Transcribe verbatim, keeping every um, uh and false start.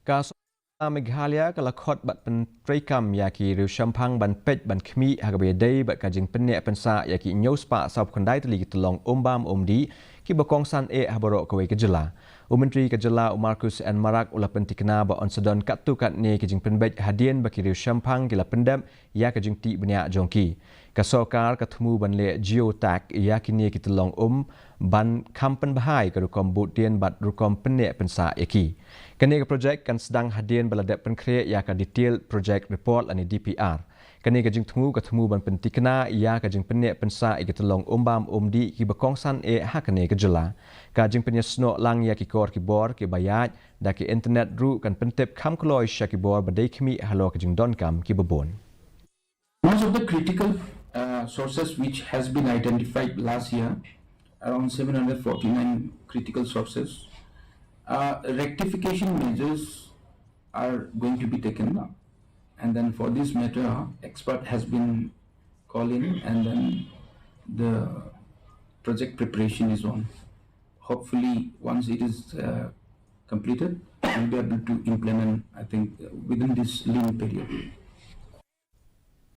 Ka sorkar Meghalaya ka la khot bad pyntreikam ïa ki riew shemphang ban peit ban khmih ha kaba ïadei bad ka jingpynneh pynsah ïa ki hynñiew spah saw phew khyndai tylli ki tyllong um bam um dih kiba kongsan eh ha baroh kawei ka jylla. U Myntri ka jylla u Marcuise N Marak u la pyntikna ba yn sa don katto katne ki jingpynbeit hadien ba ki riew shemphang ki la pyndep ïa ka jingtih bniah jong ki. Ka sorkar ka thmu ban leh geotag ïa kine ki tyllong um ban kham pynbha ïa ka rukom buddien bad rukom pynneh pynsah ïa ki. Kane ka projek kan sdang hadien ba la dep pynkhreh ïa ka Detailed Project Report lane D P R. Kane ka jingthmu ka thmu ban pyntikna ïa ka jingpynneh pynsah ïa ki tyllong um bam um dih kiba kongsan eh ha kane ka jylla. Ka jingpynïasnoh lang ïa ki kor ki bor kiba ïaid da ki internet ruh kan pyntip kham kloi sha ki bor ba dei khmih halor ki jingdonkam kiba bun. Most of the critical uh, sources which has been identified last year, around seven hundred forty-nine critical sources, uh, rectification measures are going to be taken now. And then for this matter, expert has been called in, and then the project preparation is on. Hopefully, once it is uh, completed, we'll be able to implement, I think, uh, within this lean period.